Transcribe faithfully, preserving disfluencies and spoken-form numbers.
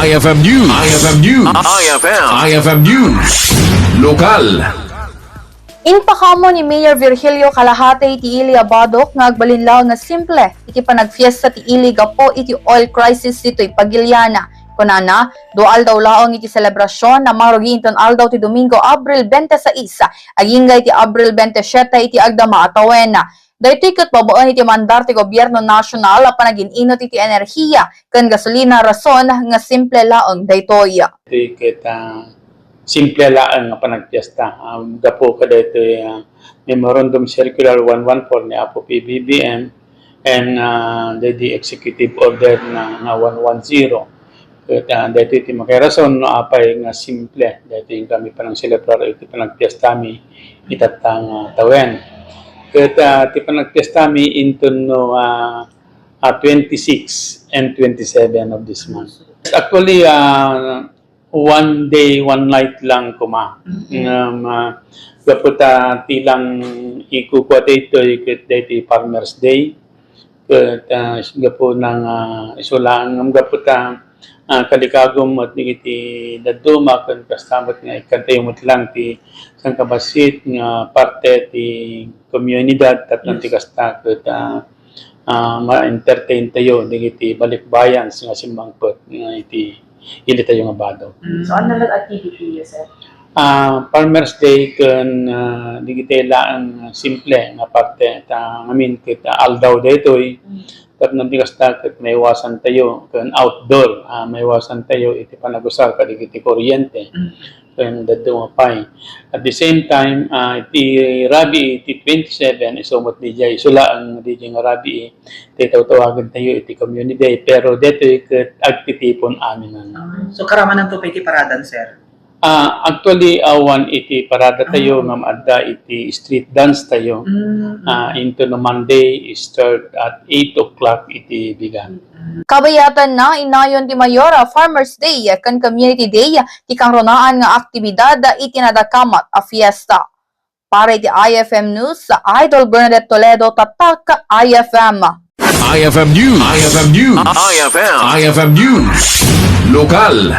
I F M News. I F M News. I F M. I F M News. Lokal. Impakaammo ni Mayor Virgilio Kalahate iti ili a badok nga agbalin laeng nga simple iti panagfiesta ti ili gapu iti oil crisis ditoy Pagiliana. Kunana, dua aldaw laeng iti selebrasion a marugi inton aldaw ti Domingo, Abril twenty-six, agingga iti Abril twenty-seven iti agdama a tawen. Daytoy ket babaen iti mandar ti gobierno nasional a panagin-inut iti enerhiya ken gasolina, rason nga simple laeng daytoy. Daytoy ket, ah, simple laeng nga panagpiesta. Um, gapu kadaytoy, ah, Memorandum Circular one one four ni Apo P B B M and, ah, the, the executive order na, na one one zero. Ket, ah, daytoy ti makairason no apay nga simple daytoy nga kami panangselebrar iti panagpiestami itatta nga tawen. Ket, ah, ti panagpiestami inton no, ah, ah, twenty-six and twenty-seven of this month. Actually, ah, one day, one night lang koma. Mhm. Ngem, ah, gapu ta ti lang ikukua daytoy ket daytoy Farmers Day. Ket, ah, gapu nang, ah, isu laeng ngem gapu ta, ah, kalikagum met dagiti dadduma ken kasta met nga ikkantayo met lang ti sangkabassit nga parte ti komunidad tapno ti kasta ket, ah, ah, ma-entertain tayo dagiti balikbayans nga simmangpet nga iti ili tayo nga badok. Mm. So, ano lang activity niyo, sir? Ah, Farmers Day ken, ah, dagiti laeng simple nga parte ta ngamin ket, ah, aldaw daytoy. Mm. Tapno ti kasta ket maiwasan tayo ken outdoor, ah, maiwasan tayo iti panagusar kadagiti kuryente. Mm. Ken dadduma pay. At the same time, ah, iti rabii ti twenty-seven, isu met diay, isu laeng diay nga rabii, ti tawtawagen tayo iti community day, pero daytoy ket agtitipon amin. Ah, so, karamananto pay iti paradan, sir? Ah, actually, awan iti parada tayo. Ah. Ngem adda iti street dance tayo. Mm. Ah, into no Monday, start at eight o'clock iti bigat. Mm. Kabayatanna, inayon ti Mayor a Farmers Day ken Community Day ti kangrunaan nga aktibidad iti nadakamat a fiesta. Para iti I F M News, Idol Bernadette Toledo, Tatak I F M. I F M News. I F M News. I F M. I F M News. Lokal.